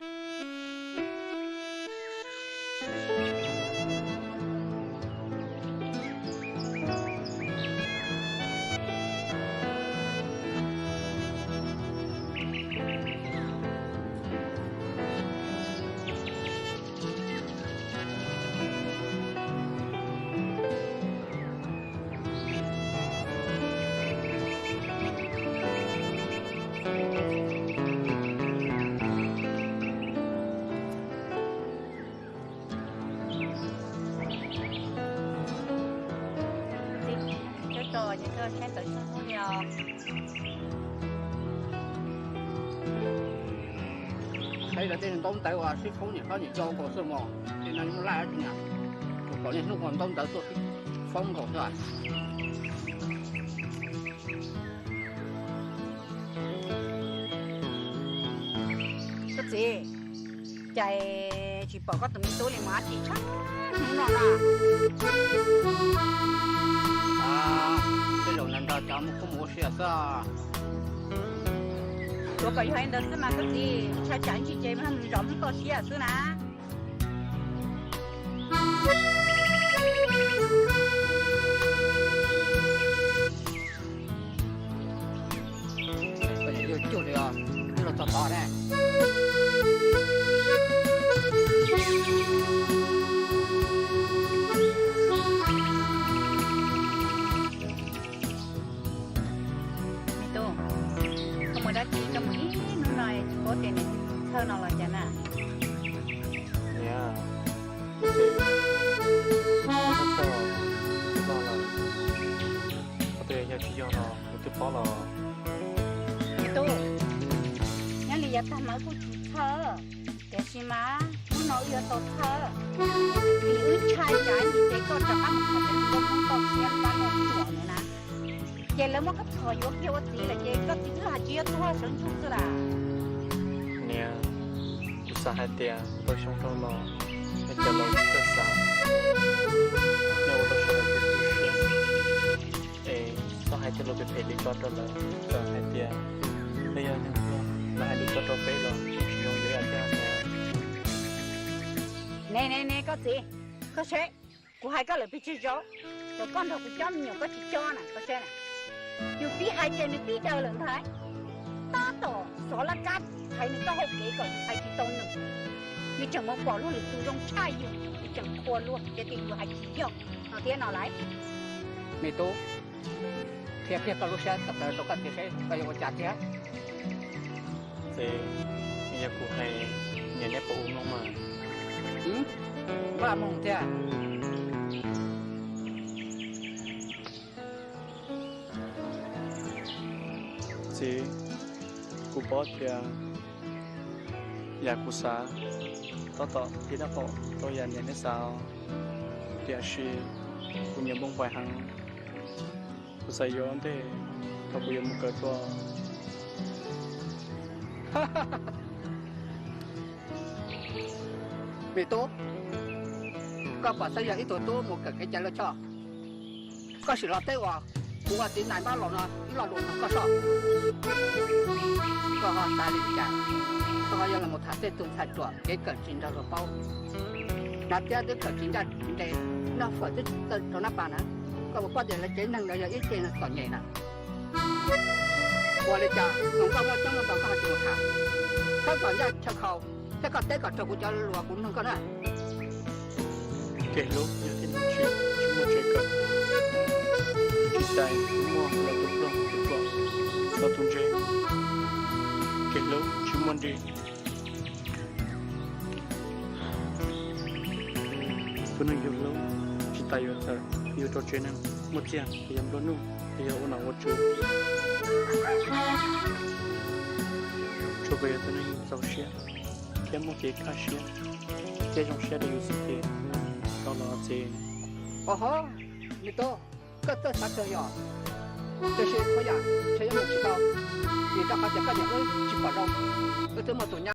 Txiv, koj tos ces koj saib ntawv xyoo hnub li os. Saib lawv tej ntaub ntawv uas sib foob niam hlob niam yau nkaus xwb mog, tej no muaj laj dab tsi na, tus kaum niaj hnub ua ntaub ntawv tuaj sib foob nkaus xwb. Koj txiv, cas tsis pom koj tus me tub li mas dab tsi tshaj hnub no na? Tej zaum nrog nrog cov mus kuj mus ua si xwb. Tsuas kom yog li ntawd xwb mas koj txiv, ntshai tsam ntsis ces mus zov hnub toj siab xwb na. Yuav cuag li os, twb los txog tod ne. Me tub, koj muaj dab tsi coj mus ib hnub no tsis paub tias niam txawj no los cas na? Niam, txawj no los, qhov twg yog tsis yog no kuv twb paub los. Me tub, nyob li yav tag no kuj tsis txhawj, tiam sis mas hnub no wb yuav tau txhawj, vim wb ntshai tsam ntsis ces koj rov qab mus tham peb tus nkauj Hmoob toj siab pab muaj ruam lawm na. Ces lawv muab koj txhom yuav kiag ua txiv lawm ces koj txiv twb hais tsis yog tuag sawv ntsug xwb las. Niam, kuv xav hais tias ntau xyoo dhau los, es cov laus tsis txawj xav, nej ua rau sawv daws tu siab, es txhob hais cov lus phem phem li ko rau lawv. Txawm hais tias nej yog neeg hluas, lawv hais li ko rau peb los yeej tsis zoo yuav ib yam thiab niam. Ne ne ne koj txiv, koj saib, kuv hais koj lawm pes tsawg zaus, thaum koj nrog kuv coj me nyuam koj tsis coj na, koj saib na. Yus txiv hais ces nws tib daws lawm ntag. Tab tom xov laj kab hais nws taub hau kev kom yus hais tsis tau nws. Nws tseem mus pom luag lwm tus zoo tshaj yus, nws tseem qhuas luag ces tias yus hais tsis yog no thiab no lauj. Me tub, qhia kiag koj lub siab tawv tawv rau koj txiv seb koj yuav ua cas thiab. Txiv, yog kuv hais, niam neb puas ua mloog mas? Npaj mloog thiab. Txiv, kuv paub tias yam kuv xav tab tom tiv tab tom rau yam niam neb xav, tiam sis kuv nyiam npauj npaim heev. Kuv xav yuav ntej thaum kuv yuav mus kawm tuaj. Me tub, koj puas xav yog ib tug tub mus kawm kev cai loj choj? Koj sim los teb uas kuv ua txiv nais npab laus no ib lo lus nrog koj soj. Koj ho xav li cas? Koj ho yuav los mus tham tej tug ntxhais ruam kev kawm tsis nrog luag paub. Hnav tiab twb kawm tsis ncaj nres, noj fawm twb tsis txawj rau nab pas na. Koj puas paub tias lawv tsev neeg ntawd yog ib tsev neeg txom nyem na? Ua li cas hluas nkauj muaj coob muaj ntau koj ho tsis mus tham? Txhob kom ncaj chaw khaus thiab koj teb kom raug kuv cov lus kuv nug koj na. Kev hlub yog tib neeg tsis muaj tsev kawm, tsis cais muaj los tus pluag tus ruam los tus ntse. Kev hlub tsis muaj nrig. Tus neeg yus hlub tsis tas yuav txawm yus rau tsev neeg muaj txiag, yog nplua nuj, yog ua nom ua tswv. Tsuas kom yog tus neeg txaus siab thiab muaj kev kaj siab thiab zoo siab rau yus xwb ces tau los txiv. Oho, me tub, koj txawj xav kawg yog, tiam sis txhua yam ntshe yuav mus tsis tau, vim rau qhov tias koj niam wb tsis pom zoo, wb twb muaj tus nyab